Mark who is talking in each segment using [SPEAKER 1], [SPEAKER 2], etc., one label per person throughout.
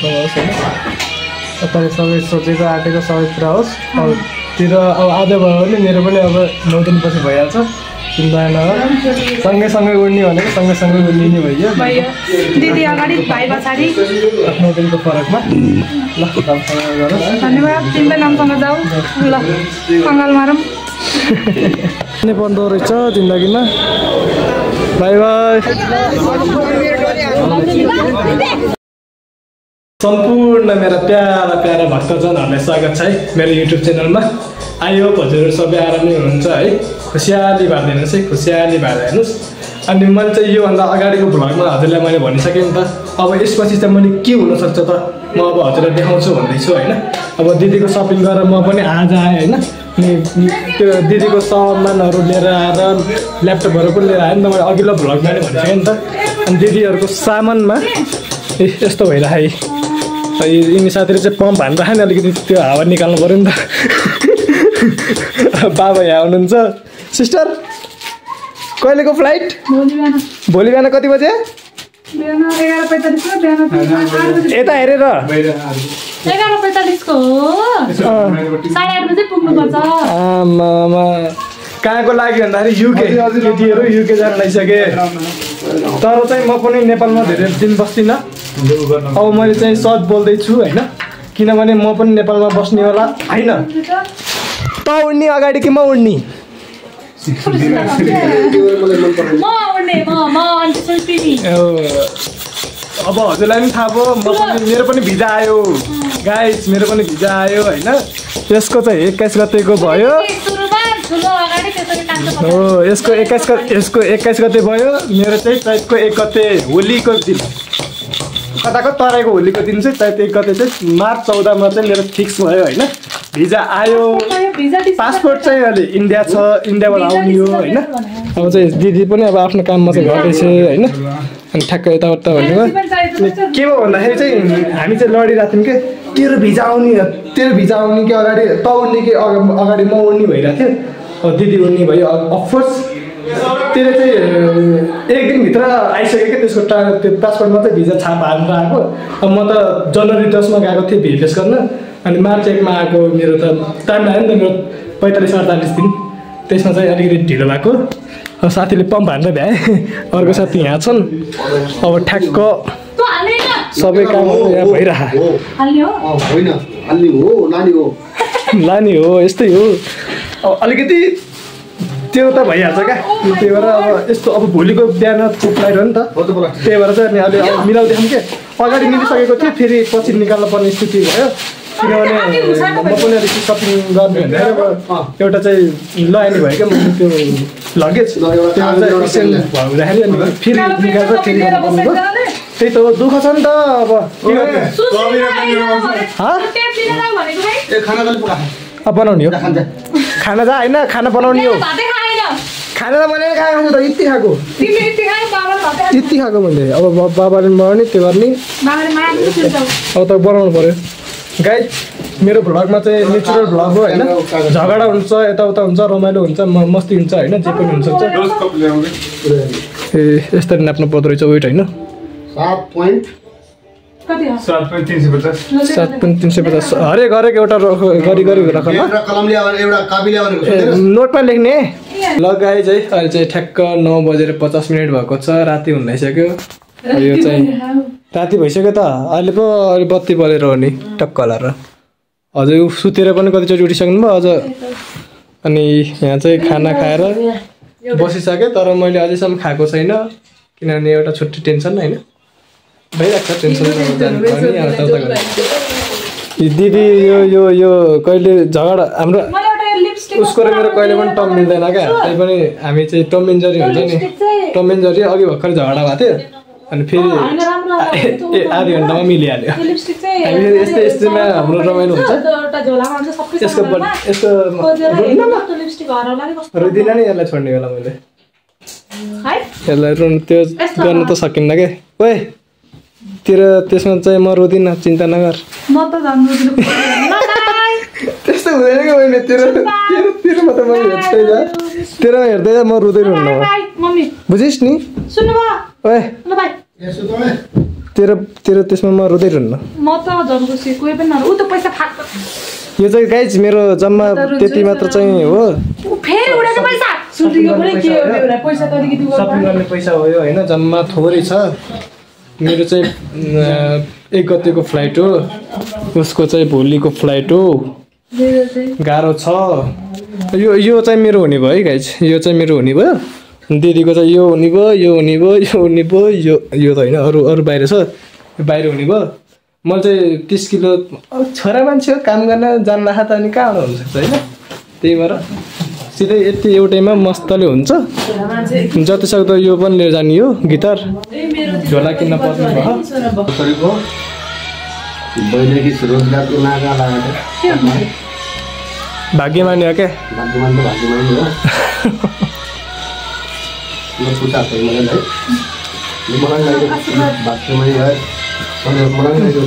[SPEAKER 1] सफल होस् होइन तपाईँले सबै सोचेको आँटेको सबै पुरा होस् अब तेरो अब आज भयो भने मेरो पनि अब 9 दिनपछि भइहाल्छ चिन्ता नगर सँगै उड्ने भनेको सँगै उड्ने भइयो
[SPEAKER 2] दिदी अगाडि भाइ पछाडि
[SPEAKER 1] 9 दिनको फरकमा ल राम्रोसँग गरौँ
[SPEAKER 2] धन्यवाद तिमीले नामसँग जाऊ ल कङ्गाल मारौँ
[SPEAKER 1] नै पर्दो रहेछ जिन्दगीमा बाई बाई सम्पूर्ण मेरा प्यारा भक्तजनहरूलाई स्वागत छ है मेरो युट्युब च्यानलमा आयो हजुरहरू सबै आरामै हुनुहुन्छ है खुसियाली बाँड्दैनस् है खुसियाली बाँड्दै हेर्नुहोस् अनि मैले चाहिँ योभन्दा अगाडिको भ्लगमा हजुरलाई मैले भनिसकेँ नि त अब यसपछि चाहिँ मैले के हुनसक्छ त म अब हजुरलाई देखाउँछु भन्दैछु होइन अब दिदीको सपिङ गरेर म पनि आज आएँ होइन अनि त्यो दिदीको सामानहरू लिएर आएर ल्यापटपहरू पनि लिएर आएँ नि त मैले अघिल्लो भ्लगमा नै भनिसकेँ नि त अनि दिदीहरूको सामानमा यस्तो भइरहेको यिनी साथीले चाहिँ पम्प हानिराख्यो नि अलिकति त्यो हावा निकाल्नु पऱ्यो नि त बाबा यहाँ हुनुहुन्छ सिस्टर कहिलेको फ्लाइट भोलि बिहान कति बजे यता हेरेर
[SPEAKER 2] 11:45
[SPEAKER 1] आमामा कहाँको लागि भन्दाखेरि युके केटीहरू युके जान लागिसके तर चाहिँ म पनि नेपालमा धेरै दिन बस्दिनँ अब मैले चाहिँ सच बोल्दैछु होइन किनभने म पनि नेपालमा बस्ने होला होइन त उड्ने अगाडि कि म उड्ने अब हजुरलाई पनि थाहा भयो मेरो पनि भिजा आयो गाइस मेरो पनि भिजा आयो होइन यसको चाहिँ 21 गतेको भयो हो यसको 21 गते भयो मेरो चाहिँ चैतको 1 गते होलीको दिन कताको तराईको होलीको दिन चाहिँ चैत 1 गते चाहिँ मार्च 14 मा चाहिँ मेरो फिक्स भयो होइन भिजा आयो पासपोर्ट चाहिँ अहिले इन्डिया छ इन्डियाबाट आउने हो होइन अब चाहिँ दिदी पनि अब आफ्नो काममा चाहिँ गर्दैछ होइन अनि ठ्याक्क यताउता भन्नुमा के भयो भन्दाखेरि चाहिँ हामी चाहिँ लडिरहेको थियौँ कि तेरो भिजा आउने कि अगाडि त उड्ने कि अगाडि म उड्ने भइरहेको थियो अब दिदी उड्ने भयो अफकोर्स तेरो चाहिँ 1 दिनभित्र आइसक्यो कि त्यसको त्यो पासपोर्टमा चाहिँ भिजा छाप हालेर आएको अब म त जनवरी 10 मा गएको थिएँ भेटेस गर्न अनि मार्च 1 मा आएको मेरो त टाइम लाग्यो नि त मेरो 45-48 दिन त्यसमा चाहिँ अलिकति ढिलो भएको अब साथीले पम्प हान्दै भ्याए अर्को साथी यहाँ छन् अब ठ्याक्क सबै कामहरू यहाँ भइरहेको लाने हो यस्तै हो अब अलिकति त्यो त भइहाल्छ क्या त्यही भएर अब यस्तो अब भोलिको बिहान फ्लाइट हो नि त त्यही भएर चाहिँ अनि अहिले मिलाउँदैछौँ कि अगाडि मिलिसकेको थियो फेरि पछि निकाल्नु पर्ने स्थिति भयो किनभने म पनि अलिक सपिङ गर्ने भनेर एउटा चाहिँ लगाइने भयो क्या मैले त्यो लगेज हुँदाखेरि अनि फेरि निकालेर फेरि गर्नुपर्ने भयो त्यही त हो दुःख छ नि त अब बनाउने हो खाना जा होइन खाना बनाउने हो खाना त बनाएर खाएको त यति खाएको मैले अब बाबाले बनाउने त्यो गर्ने अब त बनाउनु पर्यो गाइस मेरो भ्लगमा चाहिँ नेचुरल भ्लग हो होइन झगडा हुन्छ यताउता हुन्छ रमाइलो हुन्छ मस्ती हुन्छ होइन जे पनि हुन्छ ए यस्तरी नाप्नु पर्दो रहेछ वेट होइन 7.350 हरेक एउटा गरी राख नोटमा लेख्ने ल गाइस है अहिले चाहिँ ठ्याक्क 9:50 भएको छ राति हुन लागिसक्यो यो चाहिँ राति भइसक्यो त अहिले पो अलि बत्ती बलेर हो नि टक्क हलाएर हजुर सुतेर पनि कतिचोटि उठिसक्नु भयो अझ अनि यहाँ चाहिँ खाना खाएर बसिसकेँ तर मैले अझैसम्म खाएको छैन किनभने एउटा छुट्टी टेन्सन होइन भइरहेको छ टेन्सन दिदी यो कहिले झगडा हाम्रो उसको र मेरो कहिले पनि टम मिल्दैन क्या त्यही पनि हामी चाहिँ टम इन्जरी हुन्छ नि टम इन्जरी अघि भर्खर झगडा भएको थियो अनि फेरि आधी घन्टामा मिलिहाल्यो हामी फेरि यस्तैमा हाम्रो रमाइलो हुन्छ यसको रोइदिन नि यसलाई छोड्ने बेला मैले यसलाई रुनु त्यो गर्नु त सकिन्न क्या ओए तेरो त्यसमा चाहिँ म रोदिनँ चिन्ता नगर त्यस्तो हुँदैन क्या मैले तेरोमा त मैले तेरो हेर्दै म रुँदै रुन्न बुझिस् नि ओए तेरो त्यसमा म रुँदै रुन्न।
[SPEAKER 2] म त झन्कुसी कोही पनि नर उ त पैसा फाक्छ।
[SPEAKER 1] यो चाहिँ गाइज मेरो जम्मा त्यति मात्र चाहिँ हो।
[SPEAKER 2] फेरि उडेको पैसा सुटिङको पनि के हो एउटा पैसा त अलिकति
[SPEAKER 1] सपिङ गर्ने पैसा हो यो होइन, जम्मा थोरै छ। मेरो चाहिँ 1 गतेको फ्लाइट हो, उसको चाहिँ भोलिको फ्लाइट हो। गाह्रो छ। यो चाहिँ मेरो हुने भयो है गाइज, यो चाहिँ मेरो हुने भयो। दिदीको चाहिँ यो हुने भयो, यो हुने भयो, यो हुने भयो, यो त होइन अरू बाहिर छ, यो बाहिर हुने भयो। मैले चाहिँ 30 किलो छोरा मान्छे हो, काम गर्न जान्न त अनि कहाँबाट हुनसक्छ होइन। त्यही भएर सिधै यति एउटैमा मस्तले हुन्छ। जति सक्दो यो पनि लिएर जाने हो गिटार, झोला किन्न पर्ने भयो। भाग्यमानी हो क्या।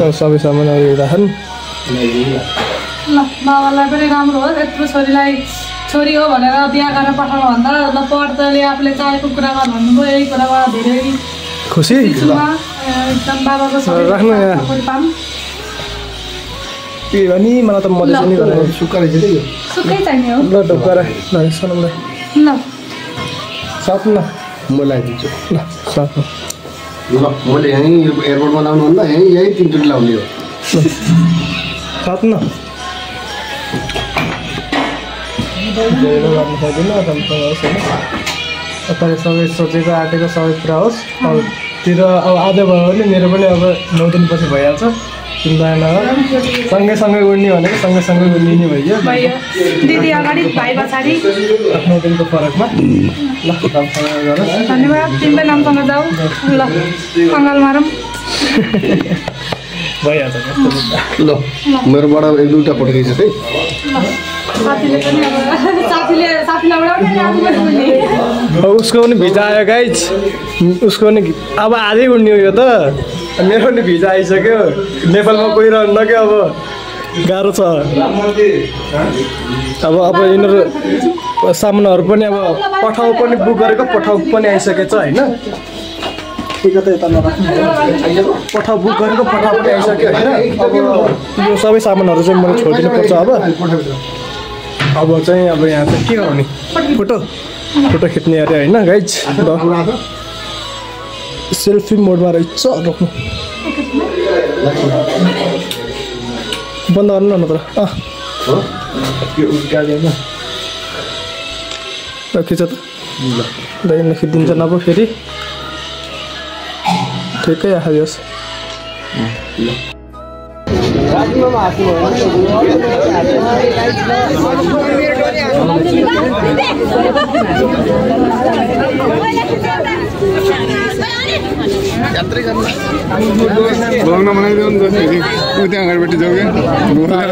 [SPEAKER 1] सबै सामानहरू राखन्।
[SPEAKER 2] ल बाबालाई पनि राम्रो हो, यत्रो छोरी हो भनेर बिहा गरेर पठाउनु भन्दा ल पढ्दाले आफूले चाहेको कुरा गर भन्नुभयो। यही कुराबाट धेरै
[SPEAKER 1] खुसी
[SPEAKER 2] एकदम बाबाको
[SPEAKER 1] राख्नु यहाँ के भने मलाई त मधेस नि गरेर
[SPEAKER 2] सुक्खै चाहिने हो।
[SPEAKER 1] ल ढोका ल सनमलाई
[SPEAKER 2] ल
[SPEAKER 1] साथ न
[SPEAKER 3] म लगाइदिन्छु।
[SPEAKER 1] ल साथ
[SPEAKER 3] ल मैले यहीँ एयरपोर्टमा लाउनु भन्दा यहीँ 3 चोटि लाउने हो।
[SPEAKER 1] साथ न गर्नु सक्दिनँ तपाईँले सबै सोचेको आँटेको सबै पुरा होस्। अब तेरो अब आधा भयो भने मेरो पनि अब 9 दिनपछि भइहाल्छ। चिन्ता नगर, सँगै उड्ने भनेको सँगै उड्ने भइयो।
[SPEAKER 2] दिदी अगाडि भाइ पछाडि
[SPEAKER 1] 9 दिनको फरकमा। ल राम्रोसँग गरोस्।
[SPEAKER 2] धन्यवाद। तिमीले नामसँग जाऊ ल कङ्गाल मारौँ
[SPEAKER 1] भइहाल्छ।
[SPEAKER 3] ल मेरोबाट 1-2टा पठाइदिन्छ है।
[SPEAKER 2] साथीले पनि अब
[SPEAKER 1] उसको पनि भिजा आयो गाइज, उसको पनि अब आजै उड्ने हो यो त। मेरो पनि भिजा आइसक्यो, नेपालमा गइरहन्न क्या। अब गाह्रो छ। अब यिनीहरू सामानहरू पनि अब पठाउ पनि बुक गरेको पठाउ पनि आइसकेछ होइन। यता पठाउ बुक गरेको पठाउ पनि आइसक्यो होइन। अब यो सबै सामानहरू चाहिँ मैले छोडिदिनु पर्छ। अब चाहिँ अब यहाँ चाहिँ के गर्ने, फोटो खिच्ने अरे होइन गाइज। सेल्फी मोडमा रहेछ, रोक्नु बन्द गर्नु न नत्र खिच त ल खिचिदिन्छ नभए फेरि ठिकै आइदियोस्।
[SPEAKER 4] ब्लग नबनाइदेऊ नि त फेरि उ त्यहाँ अगाडिपट्टि जाऊ क्या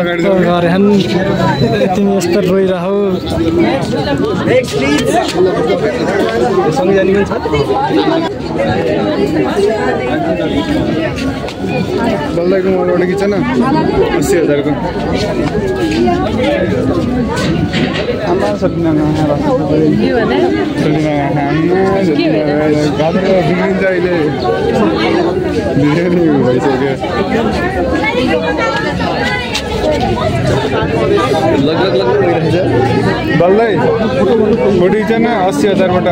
[SPEAKER 4] अगाडि जाऊ
[SPEAKER 1] तिमी यस्तो रोइरह
[SPEAKER 4] बल्दाइको मोबाइलबाट खिच न 80,000 को बिग्रिन्छ अहिले धेरै भइसक्यो। बल्दै फोटो खिच न 80,000बाट।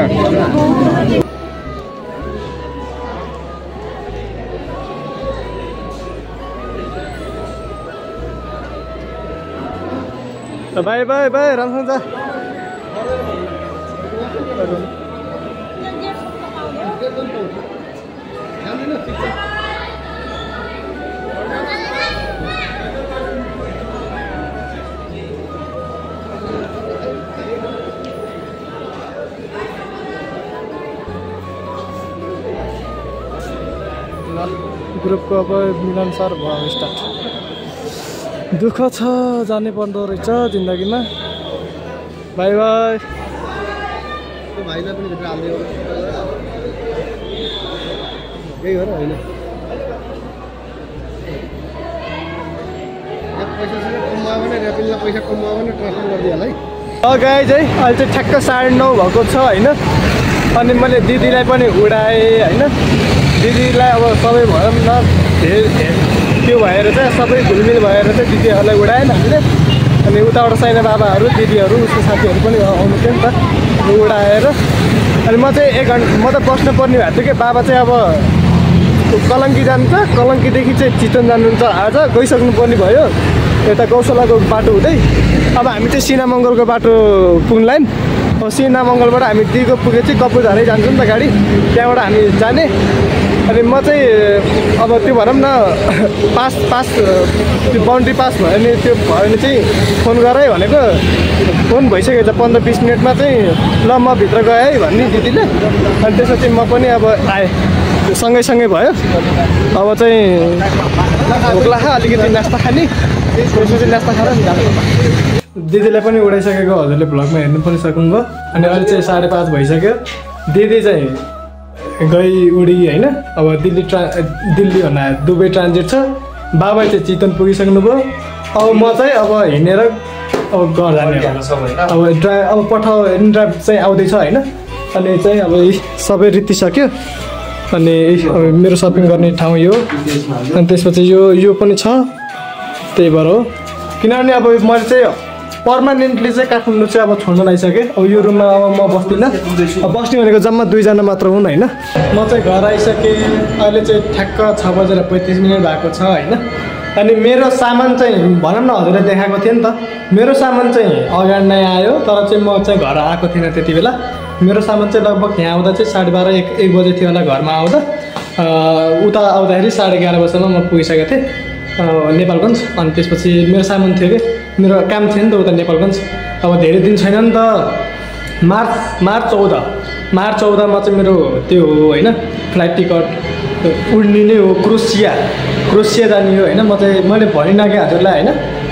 [SPEAKER 1] बाई राम्रोसँग जा। ग्रुपको अब मिलनसार भयो स्टार्ट। दुःख छ जानै पर्दो रहेछ जिन्दगीमा। बाई
[SPEAKER 3] भाइलाई पनि भित्र हाल्दै हो यही हो र होइन। पैसा कमायो भने ऱ्यापिङलाई पैसा कमायो भने ट्रान्सफर गरिदिइहाल है।
[SPEAKER 1] गाइज है अहिले चाहिँ ठ्याक्क 9:30 भएको छ होइन। अनि मैले दिदीलाई पनि उडाएँ होइन। दिदीलाई अब सबै भयो न त्यो भएर चाहिँ सबै घुलमिल भएर चाहिँ दिदीहरूलाई उडाएन हामीले अनि उताबाट साइना बाबाहरू दिदीहरू उसको साथीहरू पनि आउनु थियो नि त उडाएर अनि म चाहिँ 1 घन्टा म त बस्नु पर्ने भएको थियो कि बाबा चाहिँ अब कलङ्की जान्छ कलङ्कीदेखि चाहिँ चितवन जानुहुन्छ आज गइसक्नु पर्ने भयो यता गौशालाको बाटो हुँदै अब हामी चाहिँ सिनामङ्गलको बाटो पुग्नुलाई अब सिनामङ्गलबाट हामी दिगो पुगेपछि कपुरझारै जान्छौँ नि त गाडी त्यहाँबाट हामी जाने अनि म चाहिँ अब त्यो भनौँ न पास त्यो बाउन्ड्री पास भयो भने त्यो भयो भने चाहिँ फोन गर है भनेको फोन भइसकेको छ 15-20 मिनटमा चाहिँ ल म भित्र गएँ है भन्ने दिदीले अनि त्यसपछि म पनि अब आएँ सँगै भयो अब चाहिँ भोक लाग्यो अलिकति नास्ता खाने त्यसपछि नास्ता खाएर दिदीलाई पनि उडाइसकेको हजुरले भ्लगमा हेर्नु पनि सक्नुभयो अनि अहिले चाहिँ 5:30 भइसक्यो दिदी चाहिँ गई उडी होइन अब दिल्ली भन्दा दुबई ट्रान्जिट छ बाबा चाहिँ चितवन पुगिसक्नु भयो अब म चाहिँ अब हिँडेर अब घर जाने अब ड्राइभ चाहिँ आउँदैछ होइन अनि चाहिँ अब सबै रित्तिसक्यो अनि मेरो सपिङ गर्ने ठाउँ यो अनि त्यसपछि यो पनि छ त्यही भएर हो किनभने अब मैले चाहिँ पर्मानेन्टली चाहिँ काठमाडौँ चाहिँ अब छोड्न लागिसकेँ अब यो रुममा अब म बस्दिनँ अब बस्ने भनेको जम्मा 2 जना मात्र हुन् होइन म चाहिँ घर आइसकेँ अहिले चाहिँ ठ्याक्क 6:35 भएको छ होइन अनि मेरो सामान चाहिँ भनौँ न हजुरले देखाएको थिएँ नि त मेरो सामान चाहिँ अगाडि नै आयो तर चाहिँ म चाहिँ घर आएको थिइनँ त्यति बेला मेरो सामान चाहिँ लगभग यहाँ आउँदा चाहिँ 12:30-1 बजे थियो होला घरमा आउँदा उता आउँदाखेरि 11:30 बजीसम्म म पुगिसकेको थिएँ नेपालगञ्ज अनि त्यसपछि मेरो सामान थियो कि मेरो काम थियो नि त उता नेपालगञ्ज अब धेरै दिन छैन नि त मार्च 14मा चाहिँ मेरो त्यो हो होइन फ्लाइट टिकट उड्ने नै हो क्रोसिया जाने हो होइन मैले भनिनँ कि हजुरलाई होइन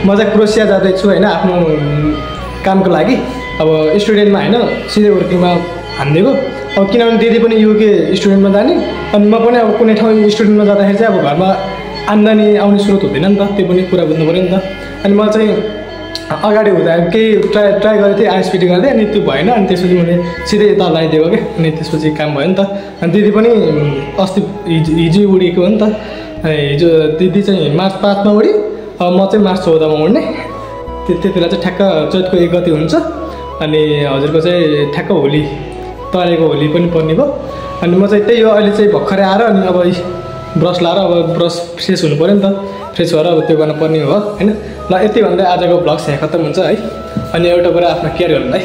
[SPEAKER 1] म चाहिँ क्रोसिया जाँदैछु होइन आफ्नो कामको लागि अब स्टुडेन्टमा होइन सिधै वर्किङमा हानिदिएको अब किनभने दिदी पनि युके स्टुडेन्टमा जाने अनि म पनि अब कुनै ठाउँ स्टुडेन्टमा जाँदाखेरि चाहिँ अब घरमा आम्दानी आउने स्रोत हुँदैन नि त त्यो पनि कुरा बुझ्नु पऱ्यो नि त अनि म चाहिँ अगाडि हुँदा केही ट्राई गरेको थिएँ आइएसपिटी गर्दै अनि त्यो भएन अनि त्यसपछि मैले सिधै यता लगाइदिएको क्या अनि त्यसपछि काम भयो नि त अनि दिदी पनि अस्ति हिजो उडेको हो नि त हिजो दिदी चाहिँ मार्च 5मा उडी अब म चाहिँ मार्च 14मा उड्ने त्यति बेला चाहिँ ठ्याक्क चैतको 1 गते हुन्छ अनि हजुरको चाहिँ ठ्याक्क होली तरेको होली पनि पर्ने भयो अनि म चाहिँ त्यही हो अहिले चाहिँ भर्खरै आएर अनि अब ब्रस लाएर अब ब्रस फ्रेस हुनु पऱ्यो नि त फ्रेस भएर अब त्यो गर्नुपर्ने हो होइन ल यति भन्दै आजको भ्लग यहाँ खत्तम हुन्छ है अनि एउटा कुरा आफ्नो केयर गर्नु है।